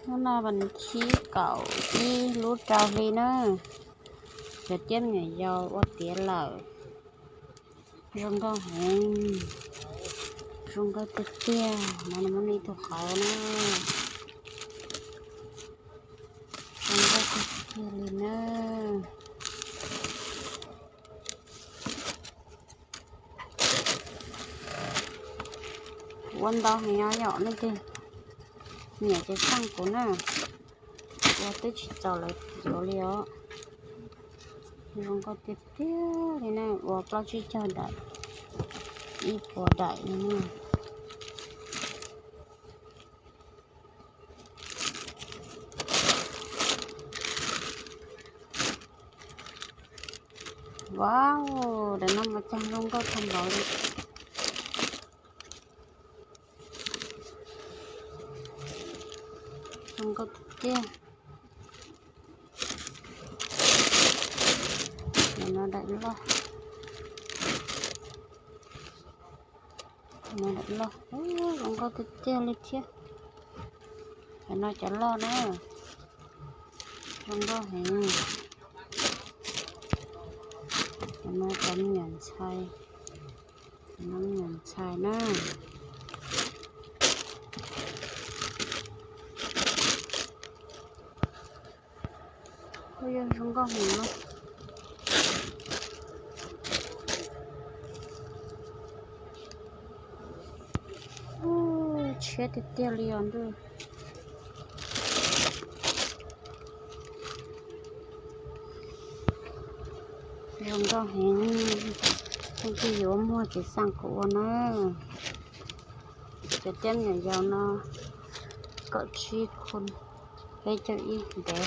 Hnub no vas thib kaum ib lub rau hli na, cov tiab me nyuam yaus ua tiav lawm. Zoo nkauj heev, zoo nkauj tiag tiag. No muaj ib tug qauv na, zoo nkauj tiag tiag li na. Kuv ua ntau heev os, yog leej twg nyiam ces xaj kuv na. Ua twb tsis txaus lawv yuav li os. Zoo nkauj tiag tiag li na, ua plaub tsib caug daim, ib puas daim li na. Wow, daim no mas txog zoo nkauj tag npaum li. Zoo nkauj tiag tiag. Daim no daim loj. Daim no daim loj, zoo nkauj tiag tiag li thiab. Daim no cov loj na, zoo nkauj heev. Daim no cov me nyuam ntxhais, cov me nyuam ntxhais na. Ua yog zoo nkauj heev na. Tshiab tiag tiag li os ntuj. Zoo nkauj heev, leej twg yuav muag ces xaj kuv ua na. Cov tiab me nyuam yaus no kaum tsib khu, peb caug ib ntev.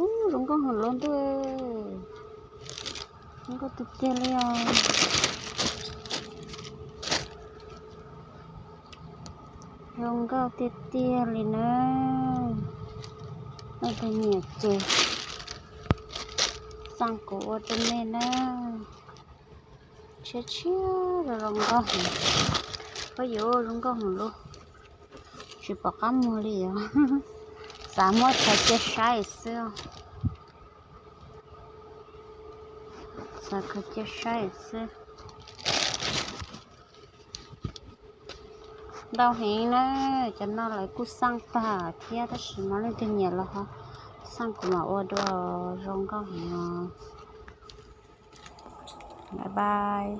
Ub, zoo nkauj heev los ntuj, zoo nkauj tiag tiag li os. Zoo nkauj tiag tiag li na. Leej twg nyiam ces xaj kuv ua rau nej na. Tshiab tshiab zoo zoo nkauj heev. Koj yuav zoo nkauj heev lub, tsis pom qab muag li os. Xav muab thaij cia saib xwb. Xav khaws cia saib xwb. Ntau heev na, cov no lawv kuj xaj tag thiab tab sis mas leej twg nyiam los ho xaj kuv mam ua dua, zoo nkauj heev os. Bye bye.